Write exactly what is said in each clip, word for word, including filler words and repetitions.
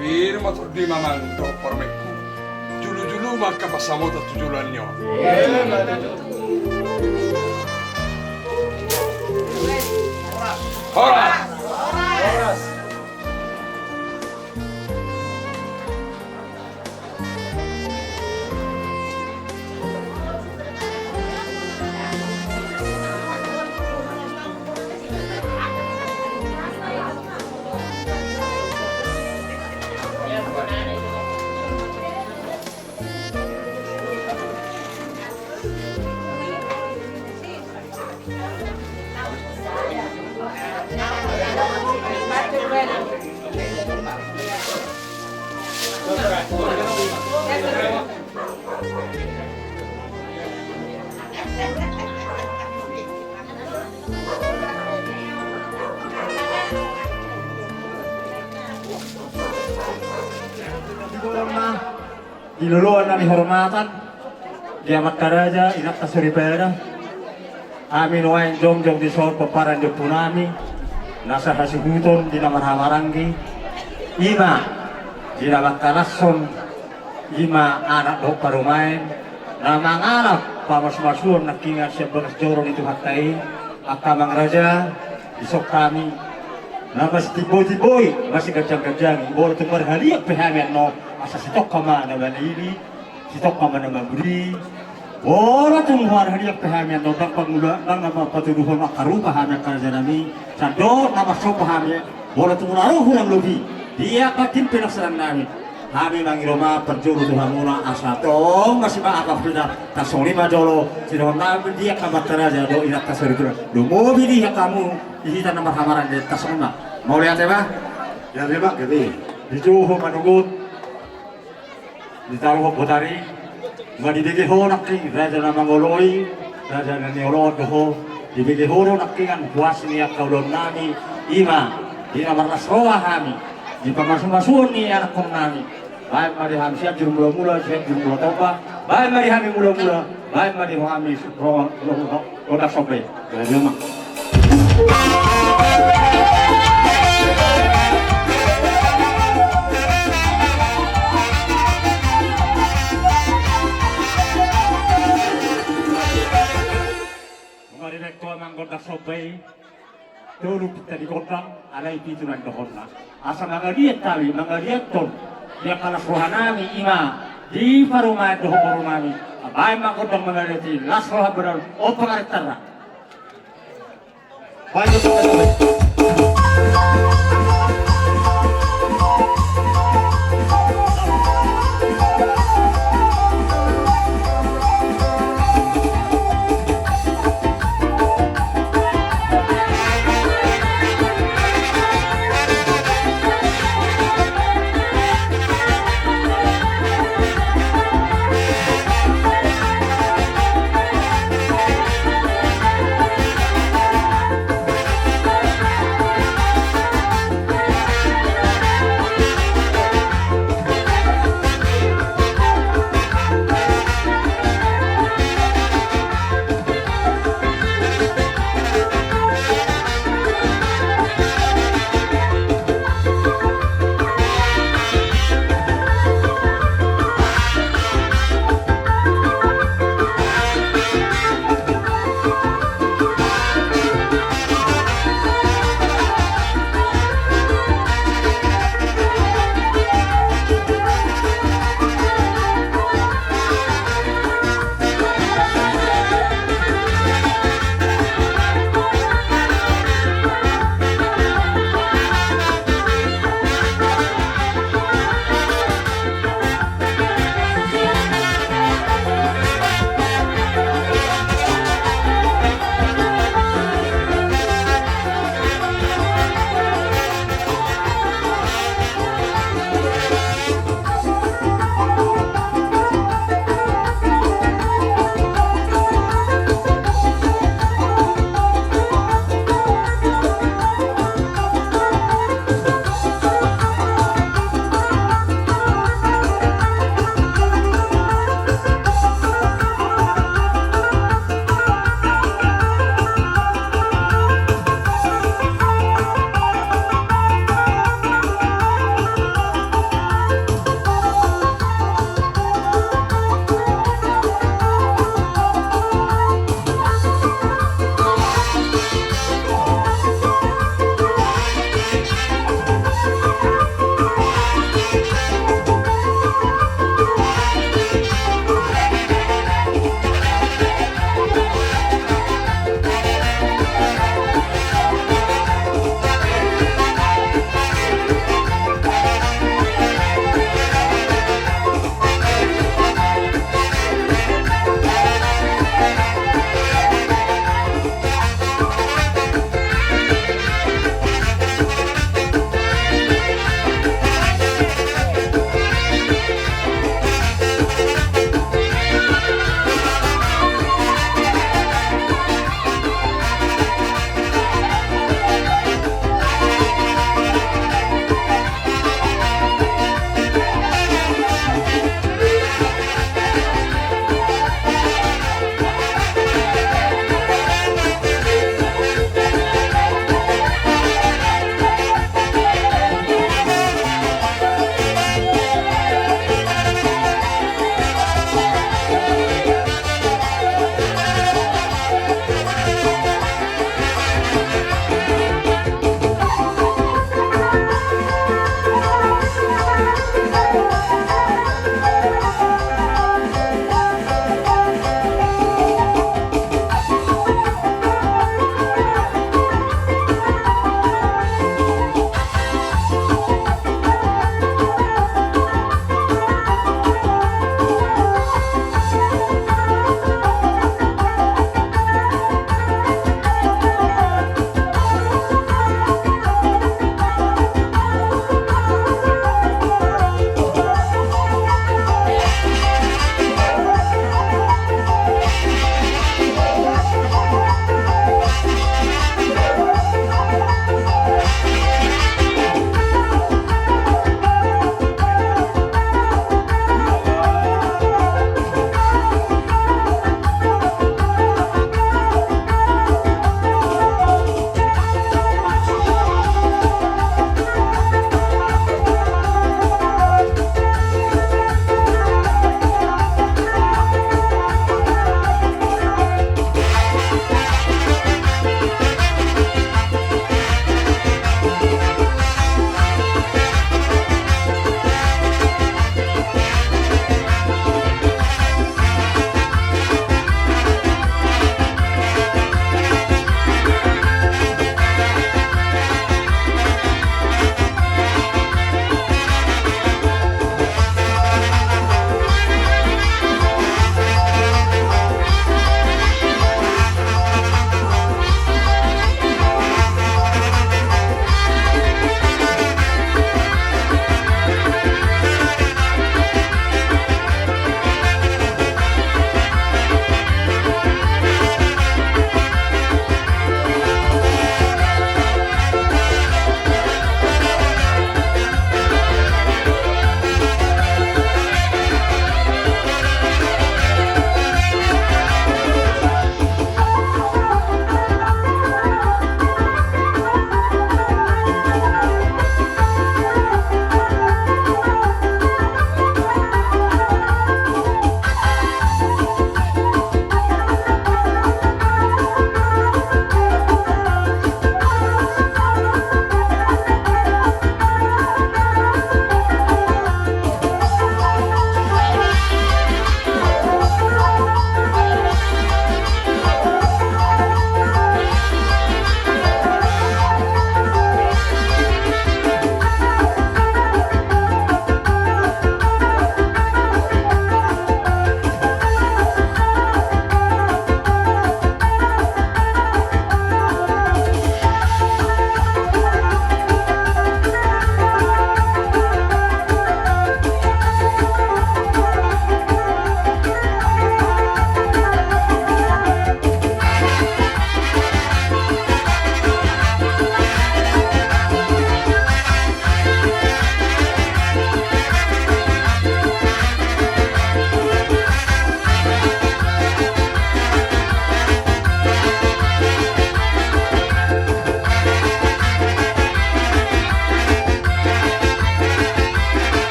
Pir ma tondi mamang dohot parumaenku. Julu-julu ma angka pansamotan tu joloan ni on. Horas. Horas. Di loloan na nihormatan, di amanta raja, inanta soripada, hami nuaeng jongjong dison pomparan ni ompunami, na sahasuhuton di na marhahamaranggi, i ma di na mangkalashon, i ma anak dohot parumaen, na mangalap pamasumasuon nangkiningan sian bagas joro ni Tuhanta i, angka amang raja, dison hami, na masitimboi-timboi, masiganjang-ganjangi, molo tung marhaliang pe hami annon, asa sitongka ma na manili, sitongka ma na mamburi. Molo tung marhaliang pe hami annon, ndang pangula, ndang na mangpatuduhon angka rupa hami angka rajanami, sandok na marsomba hami, molo tung na ro hurang lobi, di angka tim pelaksanaan nami. Hami mangido ma parjolo tu hamuna asa tong masibaakap hita, tarsongon i ma jolo, sidohonon nami di angka amanta raja dohot inanta soripada. Lumobi di angka hamu, di hita na marhahamaranggi, tarsongon i ma. Mauliate ma. Gabe ma, gabe. Dijou ho manogot. Ditaruhon botari, ma dibege ho nangkin raja na mangoloi, raja na nioloan do ho, dibege ho do nangkiningan huas ni angka ulaonnami, i ma di na marlas roha hami di pamasumasuon ni anakkonnami. Baen ma di hami sian juru mulamula, sian juru mula tompa, baen ma di hami mulamula, baen ma di hami su-, roha, roha, roha. Gondang Somba i. Gabe ma. Nunga dibaen ho amang Gondang Somba i, tolu pinta ni gondang, alai pitu na nindohonna. Asa mangaliat hami, mangaliathon di angka las rohanami, i ma di parumaen dohot borunami. Baen ma gondang mangaliat i, las roha badan, on pangaritana.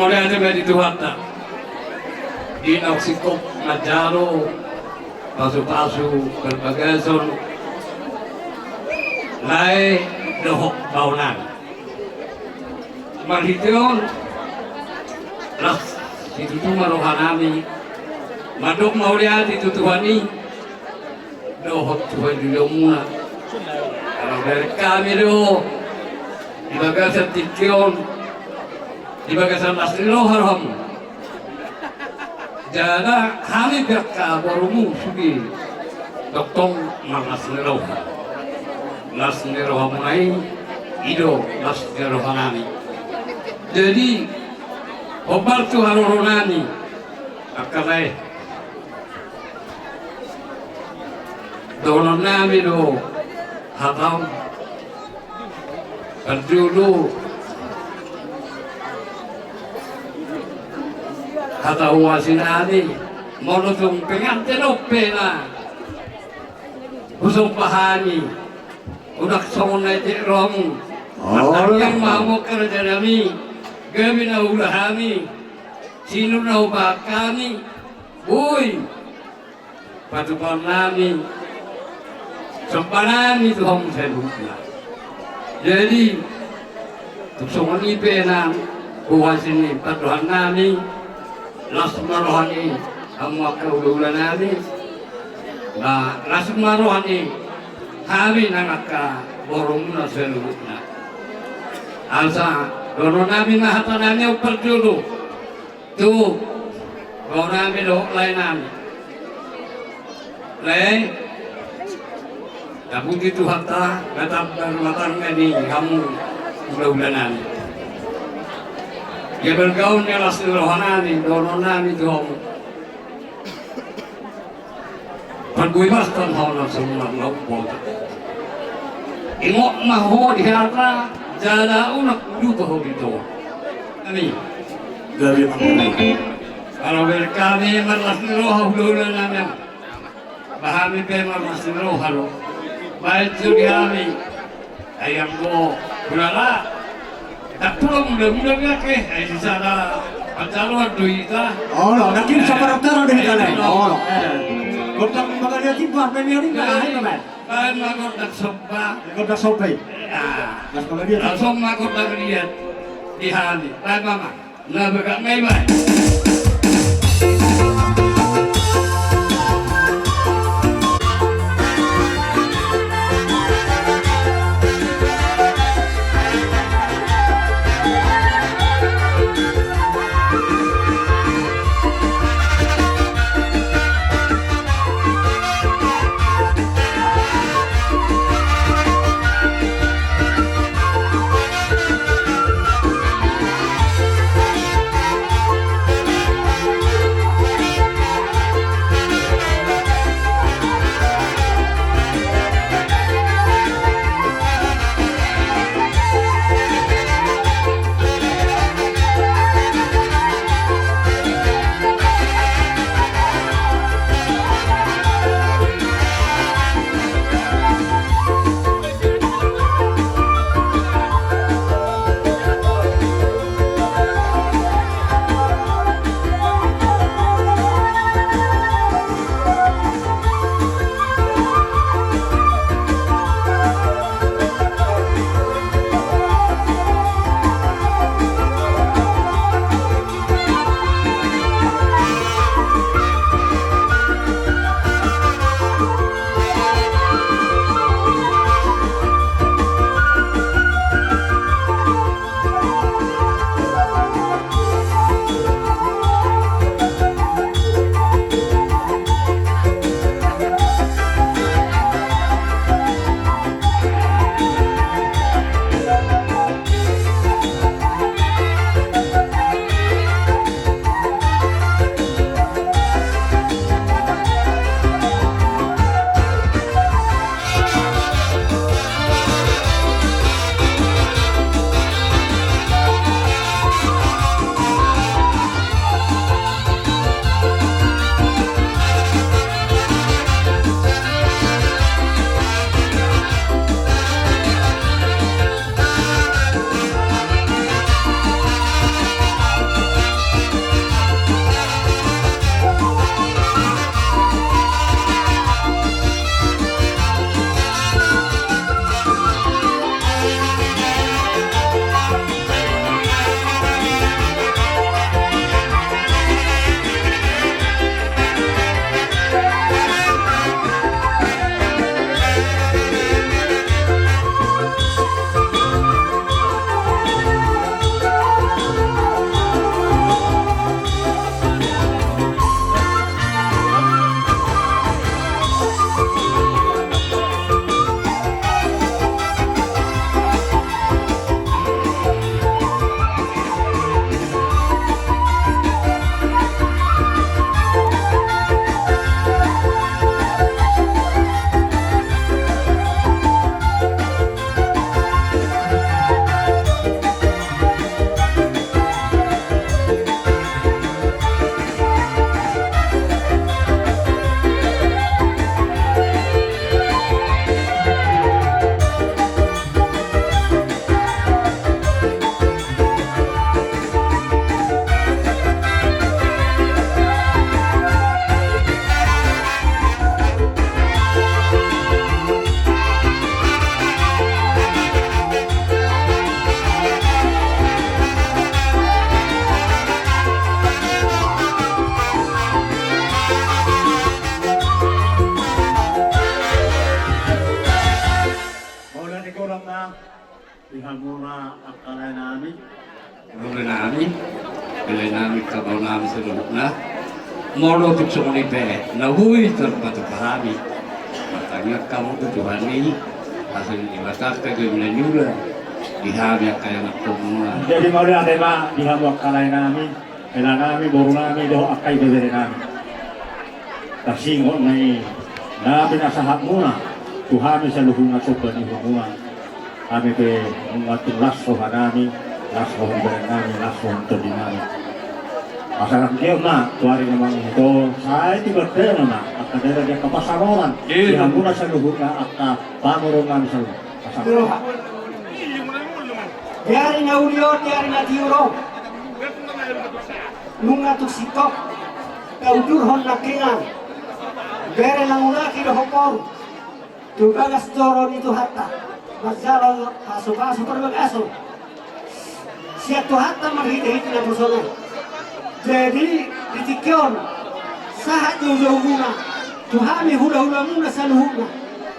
Mauliate ma di Tuhanta. Di na singkop manjalo pasupasu parbagason lae dohot baonan. Marhite on, las situtu ma rohanami mandok mauliate tu Tuhan i dohot tu hadirinmuna. Ala bereng hami do di bagasan tingki on, di bagasan las ni roha do hamu. Jala hami pe angka borumu sude tongtong marlas ni roha. Las ni rohamuna i, i do las ni rohanami. Jadi hombar tu haroronami, angka lae, dohononnami do hata on. Parjolo, hata huasinami, molo tung pengantin on pe na husomba hami, unang songon na etek rohamu. Martangiang ma hamu angka rajanami, gabe na huula hami, sinur na hubahen hami. Boi patupaonnami, sombanami tu hamu saluhutna. Jadi tung songon i pe nang huaso ni pandohannami, las ma roha ni hamu angka hulahulanami, ba las ma roha ni hami nang angka borumuna saluhutna. Asa dohononnami ma hatanami on parjolo tu baonami dohot laenami. Lae, tapuji Tuhanta na tamba rumah tangga ni hamu hulahulanami. Gabe gabe ni las ni rohanami, dohononnami tu hamu. Parbue basta ma ho na songon na umbota. Ingot ma ho di hata, jala unang lupa ho di toa. Amin. Gabe ma ho. Ala bereng hami marlas ni roha hulahulanami. Ba hami pe marlas ni roha do. Baen jo di hami. Ai anggo hulala, ndang pola mula-mula be ate, ai sisada panjaloan do hita. Olo, nangkin saparantara do hita, lae. Olo. Gondang mangaliat i, bah, pe ni oning, bah, ai, bah. Baen ma gondang somba. Gondang somba i. Ia. Gondang mangaliat i. Langsung ma gondang liat di hami. Baen ma, ma. Na bagak ma i, bah. Di hamuna angka lae nami, boru nami, lae nami, angka boru nami saluhutna. Molo tung songon i pe na boi tarpatupa hami, martangiang hamu tu Tuhan i, asa di Debata angka gabe na niula di hami angka ianakhonmuna. Jadi mauliate ma di hamu angka lae nami, hela nami, boru nami dohot angka ibebere nami. Tarsingot na i na pinasahatmuna tu hami saluhutna somba ni uhumuna. Hami pe nunga tung las roha nami, las roha ni badan nami, las roha ni tondi nami. Asa ranggion ma tu ari na mangihut on, sai tiba tena ma angka daerah di angka pasaroran. Iya. Di hamuna saluhutna angka pamoruon nami saluhutna. Pasaroran. Di ari na uli on, di ari na tiur on, nunga tung singkop taujurhon nangkiningan bere na mangulahon dohot boru tu bagas joro ni Tuhanta, manjalo pasupasu parbagason sian Tuhanta marhitehite naposona i. Jadi di tingki on sahat joujoumuna tu hami hulahulamuna saluhutna,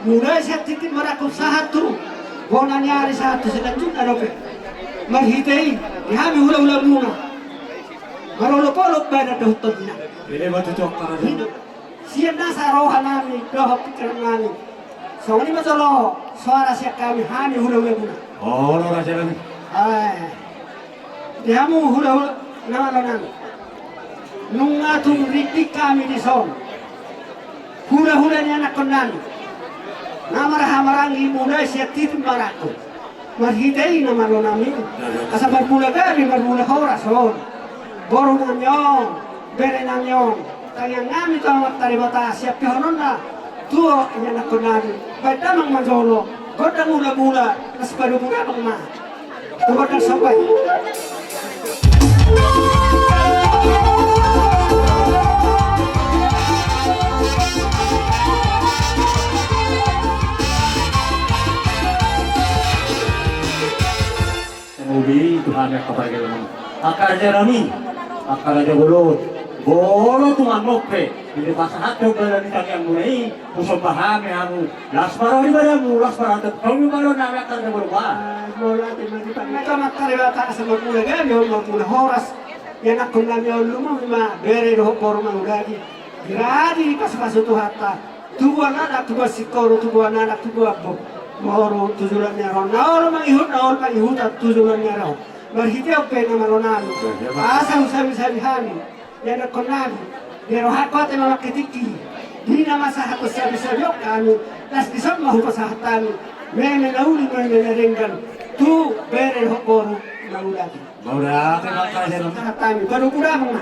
mulai sian tintin marangkup sahat tu bona ni ari sahat tu silanjutna dope. Marhite i di hami hulahulamuna marolopolop badan dohot tondina. Sian nasa roha nami dohot pingkiran nami, songon i ma jolo soara sian hami, hami hulahulamuna. Olo raja nami. Ai, di hamu hulahula na malo nami, nunga tung ringgit hami dison, hulahula ni anakhon nami na marhahamaranggi mulai sian tintin marangkup. Marhite i na malo nami, asa marmula gabe marmula horas on boru nami on, bere nami on. Tangiang nami tu Amanta Debata siampehononna tu ianakhon nami, baen damang ma jolo gondang mulamula, na sipadomu damang ma tu gondang somba i. Mauliate tu hami angka pargellengon, angka raja nami, angka raja bolon. Molo tung annon pe dipasahathon bala ni tangiangmuna i, husomba hami hamu, las ma roha ni badanmu, las ma roha ni tondinami, angka raja bolon. Mauliate ma di Amanta Debata asa marmula gabe on, marmula horas ianakhon nami on, lumobi ma bere dohot boru mangulahon. Di rade dipasupasu Tuhanta, tubuan anak, tubuan singkoru, tubuan anak, tubuan boru tu joloan ni ari on, na olo mangihut, na olo pangihutan tu joloan ni ari on. Marhite on pe na malo nami, asa husabisabi hami ianakhon nami, dirohahon ate mamangke tingki di na masahat sabisabi on hami, las dison ma hupasahat hami meme na uli, meme na denggan tu bere dohot boru mangulahon. Mauliate ma angka raja nami. Padomu damang ma.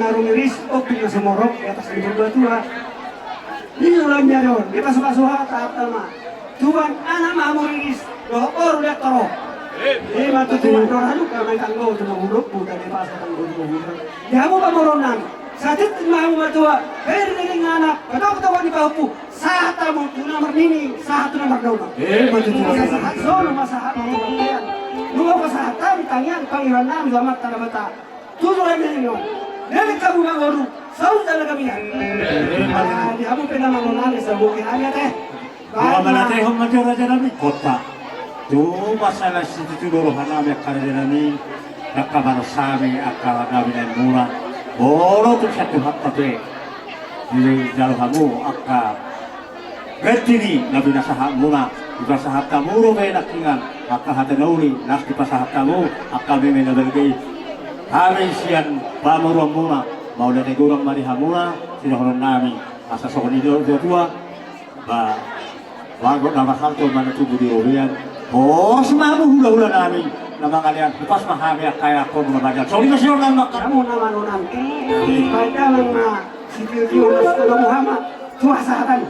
Hamu riris, ompung na sumorop di atas ni Purbatua. Di ulang ni ari on, dipasupasu hata, hata ma. Tuan anak ma hamu riris, dohot boru di atas on. Ima tutu mandor haluka, main tanggo tu na huluk, buta di pasar tanggo tu na huluk. Di hamu pamoruon nami, satit ma hamu matua, beri diri ngana, patoko-toko di pahompu, sahat hamu tu na marnini, sahat tu na marnono. Ima tutu. Sahat solu ma sahat hamu. Nunga pasahat hami tangiang, pangiranna, tu Amanta Debata. Tutu do i, leleng hamu mangoru, saur jala gabe. Ima tutu. Di hamu pe na mangonani, saboke hami ate. Baik, ma. Manatehon ma jo raja nami, kota. Tu masalah situtu do roha nami angka raja nami, angka balos hami, angka nami na muna. Molo tung sian Tuhanta pe dijalo hamu angka ganti ni na pinasahat muna, dipasahat hamu dope nangkiningan angka hata na uli na dipasahat hamu, angka meme na balga i. Hami sian pamoruon muna, mauliate godang ma di hamuna, sidohonon nami, asa songon i do tua-tua, ba, bagot na marhalto ma na tubu di robean, horas ma hamu hula-hula nami, na mangalean, hupas ma hami angka eakhon muna badan. Songon i ma sidohonon nami. Hamu na manonang. Baik, damang na. Sitio-tio na sitio na Muhammad, tuasa hatana.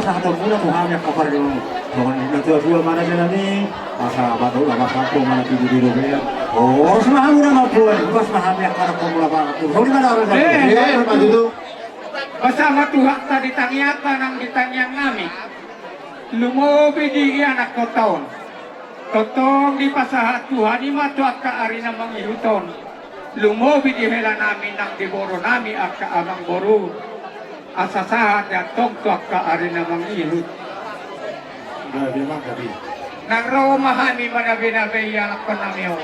Sahat muna tu hami angka parjolo. Songon na tua-tua ma na senami. Asa batok na masako ma na tibu di robea. Horas ma hamu na mampuan. Horas ma hami angka na pamula barat. Songon i ma na horas. Eh, eh, ma tutu. Bersama Tuhanta di tangiangta nang di tangiang nami. Lumobi di ianakhonta on. Tongtong dipasahat Tuhan i ma tu angka ari na mangihut on. Lumobi di hela nami nang di boru nami angka amangboru. Asa sahat i antong tu angka ari na mangihut. Nang ro ma hami manabe-nabe ianakhon nami on.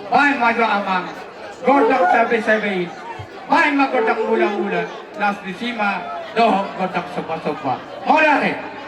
Baen ma jo amang gondang sabe-sabe i. Baen ma gondang mula-mula. Laos disi ma dohot gondang somba-somba. Mauliate.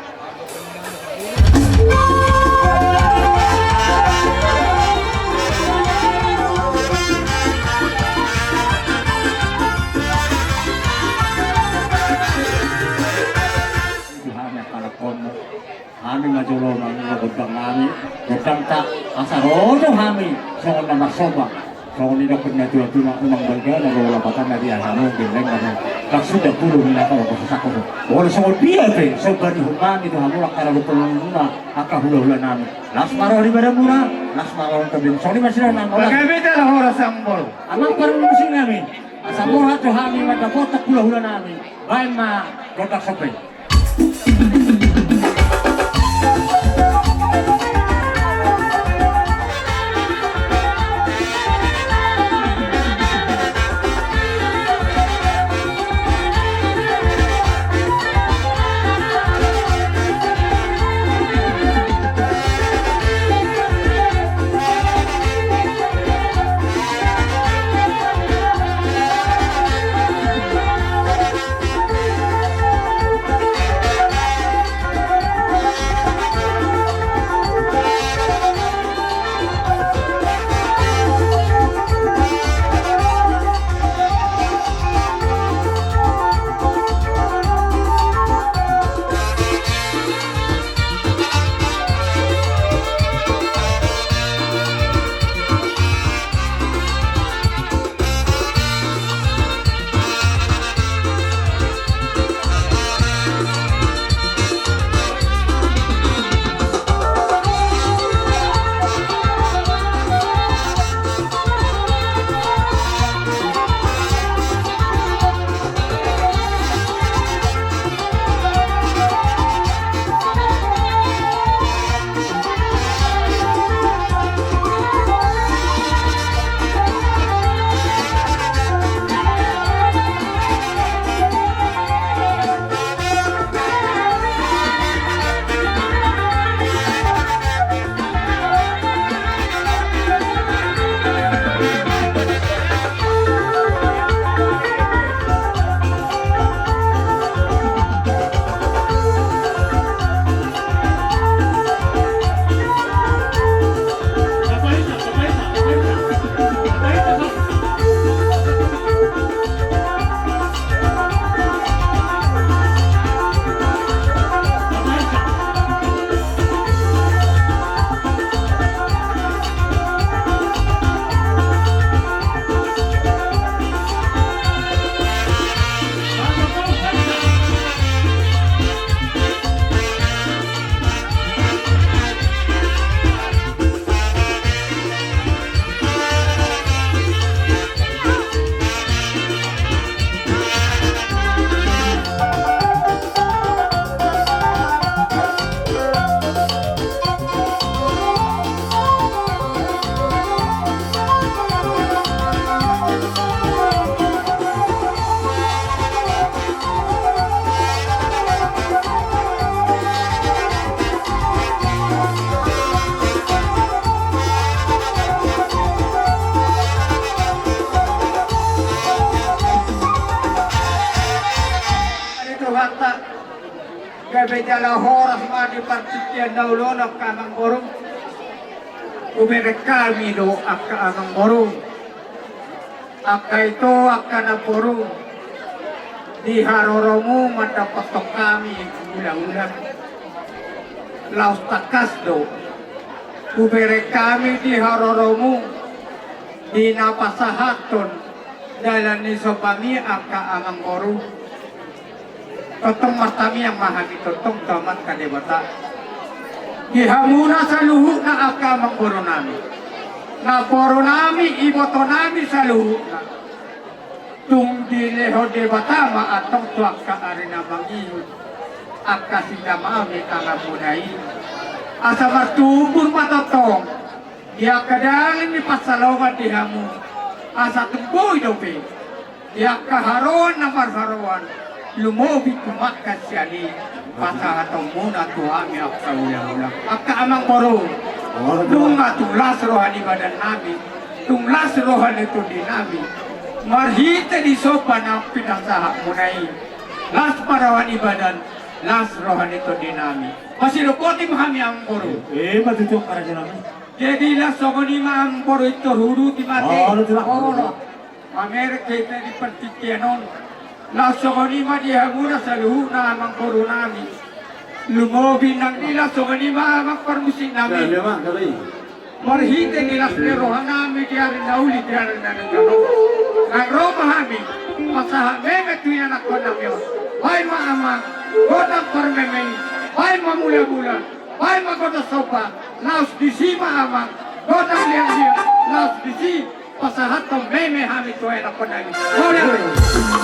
Hami ma jolo mangido gondang nami, gondangta, asa ro do hami songon na marsomba. Songon nidok ni na tua-tua, unang balga na ro lapatanna di aha hamu, geleng na ro. Langsung da pulu ni na ro, kosasako. Molo songon dia pe somba ni hami tu hamu angka na dohot muna angka hula-hula nami. Las ma roha di badanmuna, las ma roha di badanmuna. Songon i ma sila nang. Baga beta lah horas amangboru. Amang parmusik nami. Asa murhat tu hami mandapot hula-hula nami. Baen ma gondang somba i. Tuhanta, gabe jala horas ma di partingkian na uli on angka amangboru. Hubereng hami do angka amangboru. Angka ito, angka namboru, di haroromu mandapothon hami hula-hula. Laos tangkas do hubereng hami di haroromu, di na pasahathon dalan ni sombami angka amangboru. Tongtong martangiang ma hami tongtong tu Amanta Debata di hamuna saluhutna angka amangboru nami, namboru nami, iboto nami saluhutna. Tung dilehon Debata ma antong tu angka ari na mangihut angka sitamami tanganmuna i, asa martumbur ma tongtong di angka dalan ni pansalongan di hamu, asa tung boi dope di angka haroan na marharoan, lumobi tu angka sian i pasahatonmuna tu hami angka ulaula. Angka amangboru, nunga tung las roha ni badan nami, tung las roha ni tondi nami, marhite di somba na pinasahatmuna i. Las ma roha ni badan, las roha ni tondi nami. Pasidok boti ma hami amangboru. Eh, ma tutu angka raja nami. Jadi las songon i ma amangboru, intor huuduti ma ate. Olo, tulang. Olo. Mamereng hita di partingkian on. Las songon i ma di hamuna saluhutna amangboru nami. Lumobi nang di las songon i ma amang parmusik nami. Marhite ni las ni roha nami di ari na uli di ari na denggan on, nang ro ma hami pasahat meme tu ianakhon nami on. Baen ma amang godang parmeme i, baen ma mulamula, baen ma godang somba, laos disi ma amang godang lianglia, laos disi pasahathon meme hami tu ianakhon nami. Mauliate.